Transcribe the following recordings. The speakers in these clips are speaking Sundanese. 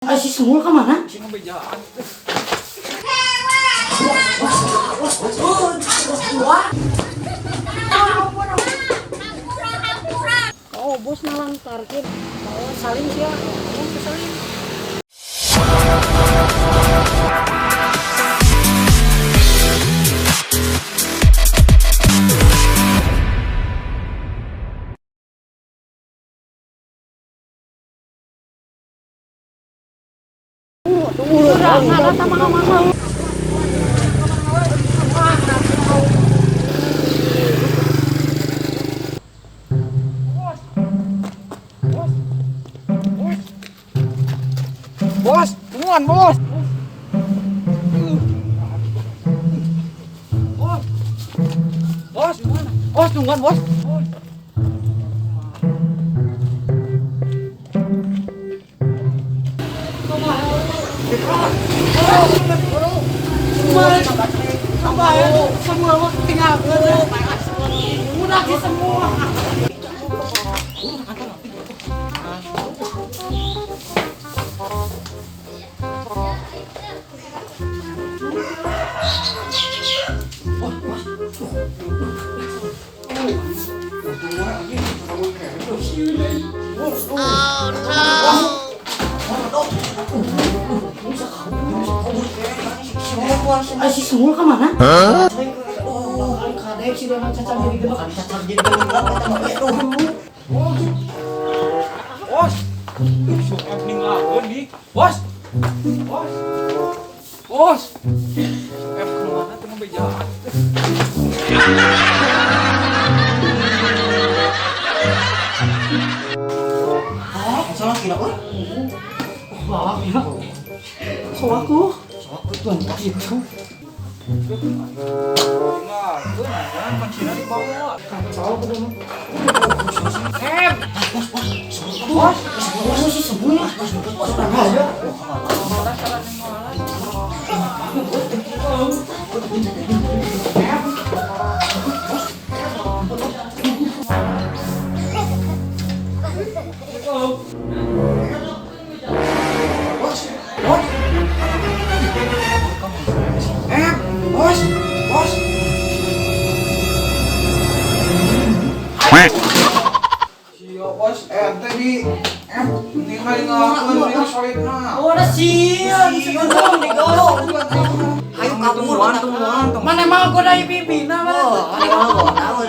Ah, si Sungul ke mana? Sing bejaan. Oh, bos nalang parkir. Oh, salim sih ya. Oh, salim. Bos, tungguan bos. Bos. Bos, bos, tungguan bos. Semua semua tinggal udah semua. Ah, si Sungul ke mana? Kadek sih dengan cacar jadi gede. Bos. Sok ninggalkeun di. Bos. Bos. Bos. Sok kemana tuh bejaan. Salah kira euy. Wah, ya. So aku. Tuan gitu. Tinggalkeun, jangan kuncina dibawa. Kacau aku mah. Em. Bos. Bos si Sungul ya. Bos. Bos. Em, bos. Bos. Sia bos, ente di em ninggal-ninggalkeun di solidna. Oh, ada sia, Hayu kabur Tungguan, tungguan. Mana mau godai bibina mana?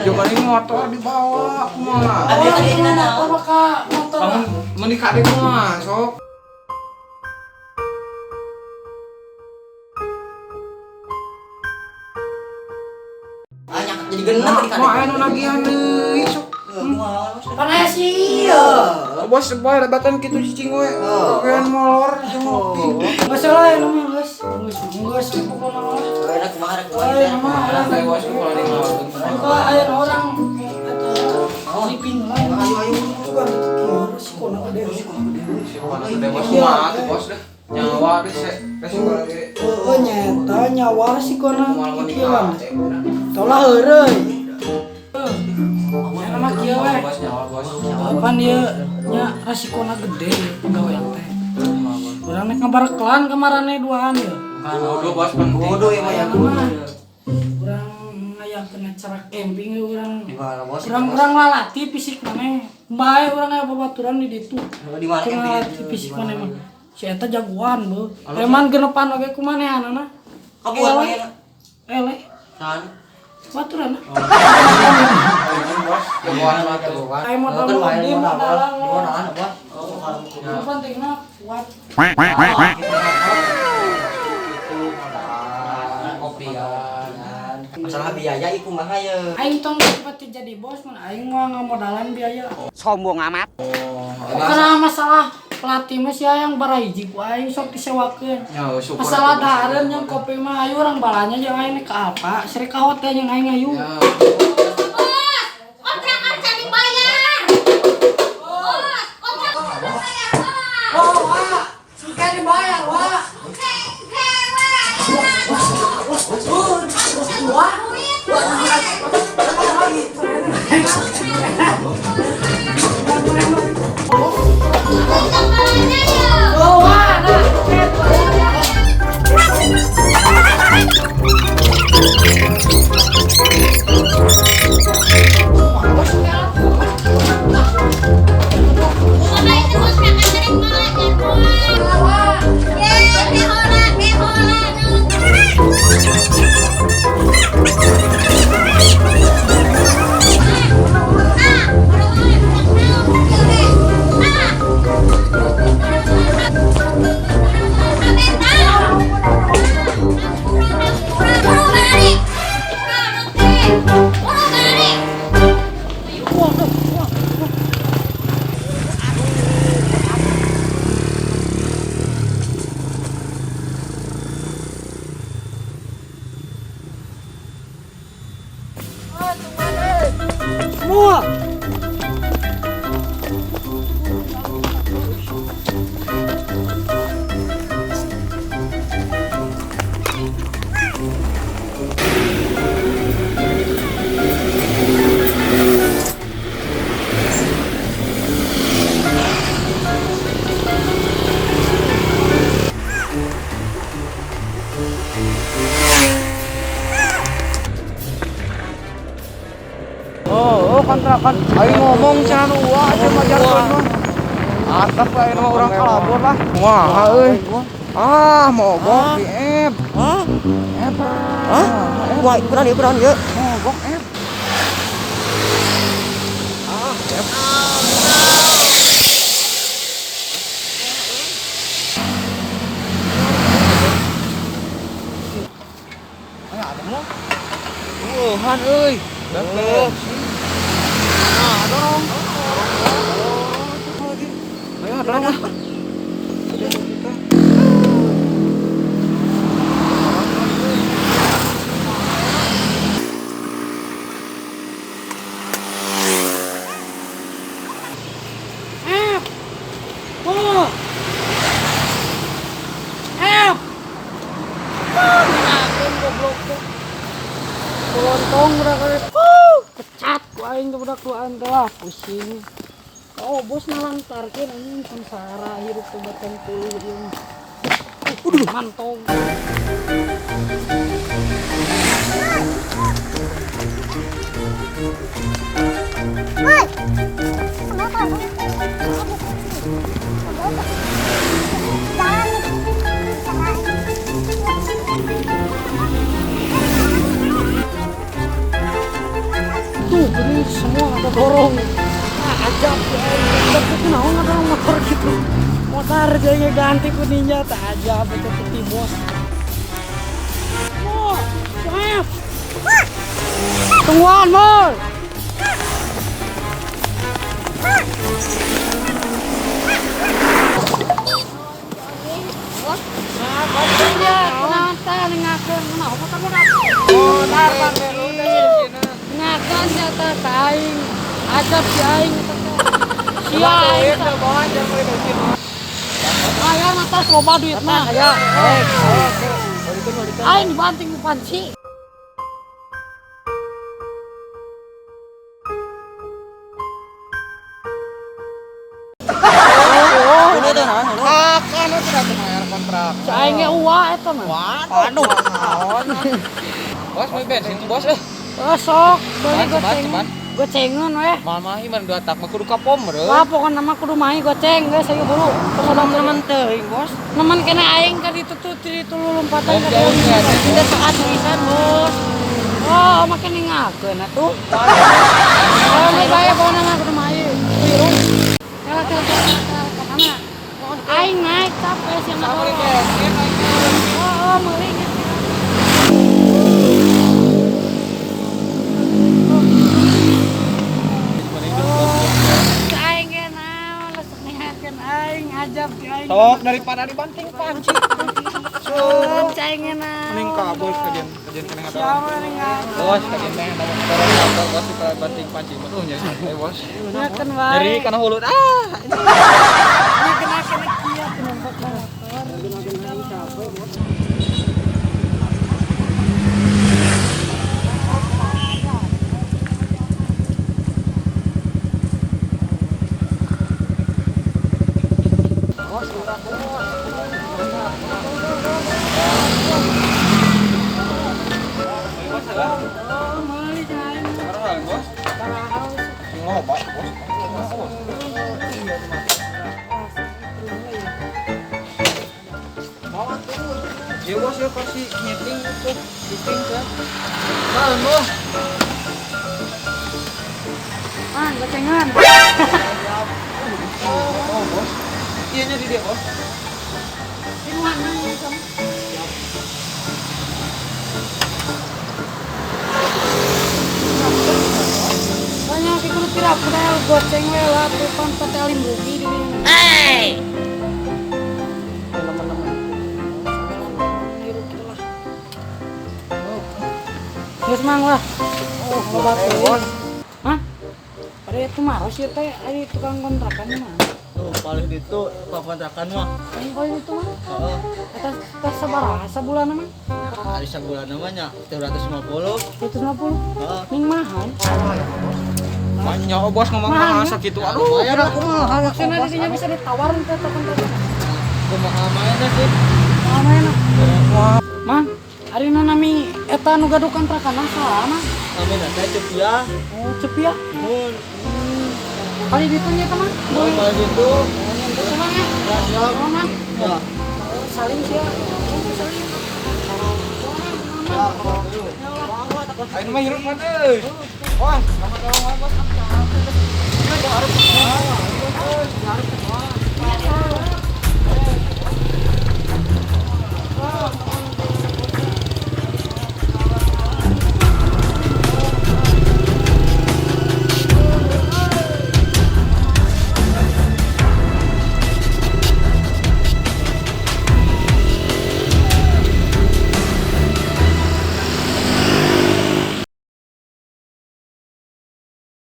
Coba ini motor dibawa kumaha. Oh, motor maka motor. Kamu menikah deh kumaha, sok. Banyak jadi genep di Mau aya nu nagihan deui, sok. Pan aya sia. Bos, boy lebatan kitu cicing we. Kayak molor jeung ngopi. Geus lah nu mah geus. Geus geus pokona mah. Enak kumaha rek kumaha. Aya mah Santai bos, kalau ninggalkeun. Buka aya orang eta sleeping lah. Ayo ayo. Suka kieu resikona gede. Gede bos kumaha tuh bos deh. Nyawa deh se resiko ge. Heeh nyeta nyawa resikona Moal kieu menikah. Taulah heureuy. Ya nama kieu we. Bos nyawa bos. Kapan ieu nya resikona gede pegawaian teh. Urang nek ngabarekelan kamarane duaan ieu. Bodoh bos penting. Bodoh ya mah ya. Urang ngayakeun acara camping ieu urang. Di mana bos? Urang urang lalati fisik maneh. Bae urang aya babaturan di ditu. Di mana Urang camping? lalati fisik maneh mah. Si eta jagoan beuh. Preman genepan oge kumanehanana. Kabur manehna. Eleh. San. Baturan. Bos, jagoan batu. Ayo modal di modalan. Modalan bos. Yang pentingna kuat. Kopian. Masalah biaya ieu kumaha ye? Aing tong seperti jadi bos mun aing moal ngamodalan biaya. Sombong amat. Karena masalah pelatih mah sia yang barahiji ku aing sok disewakeun. Ya, syukur. Masalah dahareun yang kopi mah ayu orang balanya jeung aing ka apa? Seri ka hotel jeung aing ayu. Ya. Bos, kontrakan can dibayar. Bos, kontrakan dibayar, bos. Oh, wah. Suka dibayar, wah. Oke, oke, wah. Wah. Duit, Kontrakannya ya. Oh, wah. Kontrakan. Aing ngomong cenah nu uwa aja majarkeun mah. Atap aing mah urang kalabur lah. Kumaha euy. Ah, mogok di F. Hah? F. Hah? Wah, kurang ieu, kurang ieu. Mogok F. Ah, F. Ayo ada mah. Wuhan euy. Nah, dorong. Ayo dorong ah. F. Oh. F. Ah, ngakeun goblok tuh. Lontong udah kali. Kecat ku aing tuh budak duaan teh lah pusing. Oh, bos nalantarkeun anjing sengsara hirup teh batang puluh ieu mah. Uduh, mantong. Tuh, ini semua ada dorong. Ah, ajab ya. Tapi kenapa nggak dorong motor gitu? Motor jadi ganti ku Ninja, tak ajab itu peti bos. Mo, F. Tungguan, Mo. Ngakan nyata ka aing. Ajab si aing eta teh. Sia aing teh. Aya atas loba duit mah. Aya. Aing dibanting ku panci. Ini teh naon? Akan udah bayar kontrak. Si aing ge uwa eta mah. Waduh. Bos mau bensin bos eh. Oh, sok, beli Cepat, goceng. cepat. Gocengan weh. Mamahi mah dua tak mah kudu ka pom bro. Wah, pokokna mah kudu mahi goceng geus ayo buru. Nemen nemen teuing, Bos. Nemen kena aing ka ditu tuh di ditu lompatan Oh, ka jauh dieu. ya. Kita saat pisan, Bos. Oh, makin ningakeun atuh. Oh, geus bae pokokna mah kudu mahi. Biru. Kala kala kala kala ka mana? Aing naik capek sih Sama motor. bensin aing. Oh, oh, meuli geus. Aing ge naon lesuk nihakeun aing ajab di aing. Sok daripada dibanting panci. Sok aing ge naon. Mending ka bos kajian kajian kena ngadorong. Siapa ningakeun? Bos kajian teh ngadorong ngadorong bos daripada banting panci. Aduh nya santai bos. Ngakeun wae. Dari kana hulu ah. Ngakeun kieu penumpang motor. Oh, meuli aing. Sekarang bos. Sing loba bos. Ya bos ya pasti meeting tuh, meeting kan. Naon bos? Man, gocengan. Oh bos. Iya nya di dia bos. Di mana ya kamu? Banyak kudu pira kudu goceng we lah tuh pan petelin rugi di dieu. Hey! Teman-teman. Hirup gitu lah. Geus mang lah. Oh, loba teuing. Hah? Pada itu maros ya teh, ari tukang kontrakan mah. Tuh, paling itu tukang kontrakan mah. Yang paling itu mah. Heeh. Eta teh sabaraha sabulan mah? Ari sabulan namanya 350. 150. Heeh. Ning mahal. Banyak oh, bos ngomong Mahal, mahal ya? sakitu. Aduh. Lumayan aku mah. Maksudnya di sini bisa ditawar teh tukang kontrakan. Kumaha main sih. Mahal mana? Mang, ari nu nami eta nu gaduh kontrakan mah salah mah. Namina teh Cepia. Oh, Cepia. Mun. Kali ditu nya teman. Oh, kalau gitu. Itu teman ya. Ya, siap. Oh, Mang. Ya. Oh, salim sih ya. Oh, salim. Ayo mah hirup mah euy. Bos, sama tolong bos. Bos.